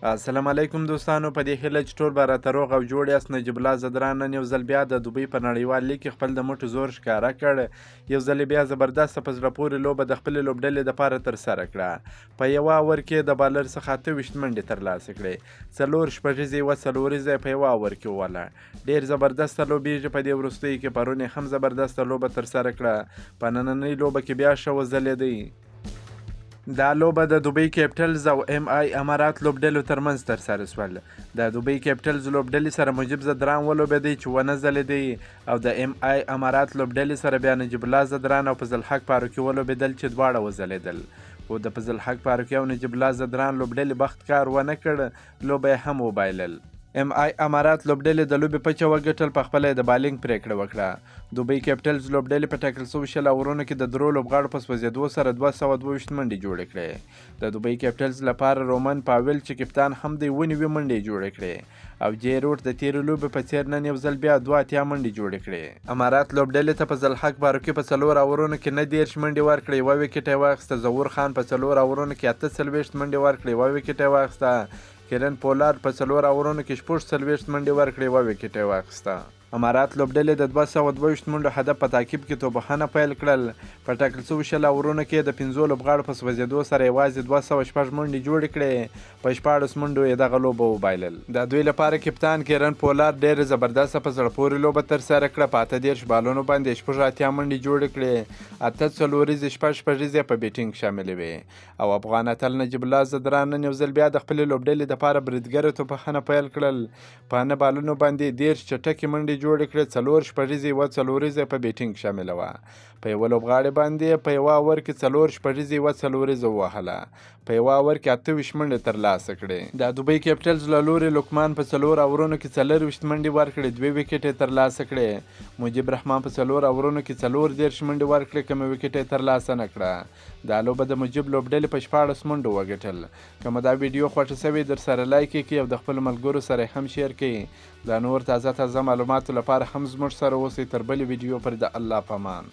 السلام علیکم دوستانو، په دې هیله چې ټول به راته روغ او جوړ یاست. نجیب الله ځدران نن یو ځل بیا د دوبۍ په نړیوال لیګ کې خپل د مټو زور ښکاره کړ. یو ځل بیا زبردسته په زړه پورې لوبه د خپلې لوبډلې دپاره ترسره کړه. په یوه اور کې د بالر څخه 28 منډې ترلاسه کړې، څلور شپږیزې، یوه څلوریزه یې په یوه اور کې ووهله. ډېر زبردسته لوبېږي په دې وروستیو کې. پرون یې هم زبردسته لوبه ترسره کړه، په نننۍ لوبه کې بیا ښه وځلېدی. دا لوبه د دوبۍ کیپټلز او ایم آی امارات لوبډلو ترمنځ ترسره شول. د دوبۍ کیپټلز لوبډلې سره مجیب ځدران ولوبېدی چې ونه ځلېدی، او د ایم آی امارات لوبډلې سره بیا نجیب الله ځدران او فضل حق فاروقي ولوبېدل چې دواړه وځلېدل. خو د فضل حق فاروقي او نجیب الله ځدران لوبډلې بخت کار ونه کړ، لوبه یې هم وبایلل. ایم آی امارات لوبډلې د لوبې پچه وګټل، په خپله یې د بالینګ پرېکړه وکړه. دوبۍ کیپټلز لوبډلې په ټاکل شوو 20 اورونو کې د درو لوبغاړو په سوځېدو سره 222 منډې جوړې کړې. د دوبۍ کیپټلز لپاره رومن پاویل چې کپتان هم دی 97 منډې جوړې کړې، او جې روټ د تېرې لوبې په څېر نن یو ځل بیا 82 منډې جوړې کړې. امارات لوبډلې ته فضل حق فاروقي په څلور اورونو کې 39 منډې ورکړې، یوه ویکټ یې واخیسته. ظهور خان په څلور اورونو کې 48 منډې ورکړې، یوه ویکټ یې واخیسته. کیرن پولارډ په څلور اورونو کې 46 منډې ورکړې، یوه ویکټ یې واخیسته. امارات لوبډلې د 222 منډو هدف په تعقیب کې توپوهنه پیل کړل. په ټاکل شوو 20 اورونو کې د پنځو لوبغاړو په سوځېدو سره یوازې 206 منډې جوړې کړې، په 16 منډو یې دغه لوبه وبایلل. د دوی لپاره کپتان کیرن پولارډ ډېره زبردسته په زړه پورې لوبه ترسره کړه. په 38 بالونو باندې 86 منډې جوړې کړې، اته څلوریزې، شپږ شپږیزې په بیټینګ شاملې وې. او افغان اتل نجیب الله ځدران نن یو ځل بیا د خپلې لوبډلې دپاره بریدګره توپوهنه پیل کړل. په نه بالونو باندې 30 چټکې منډې جوړې کړې، څلور شپږیزې، یوه څلوریزه په بیټینګ شامله وه. په یوه لوبغاړي باندې په یوه اور کې څلور شپږیزې، یوه څلوریزه ووهله، په یوه اور کې 28 منډې ترلاسه کړې. د دوبۍ کیپټلز له لوري لقمان په څلور اورونو کې 24 منډې ورکړې، دوې ویکټې یې ترلاسه کړې. مجیب رحمان په څلور اورونو کې 34 منډې ورکړې، کومه ویکټ یې ترلاسه نه کړه. دا لوبه د مجیب لوبډلې په 16 منډو وګټل. که مو دا ویډیو خوښه شوې درسره لایک یې کړئ او د خپلو ملګرو سره هم شیر کړئ. د نور تازه تازه معلوماتو لپاره هم زموږ سره اوسئ. تر بلې ویډیو پر د الله پامان.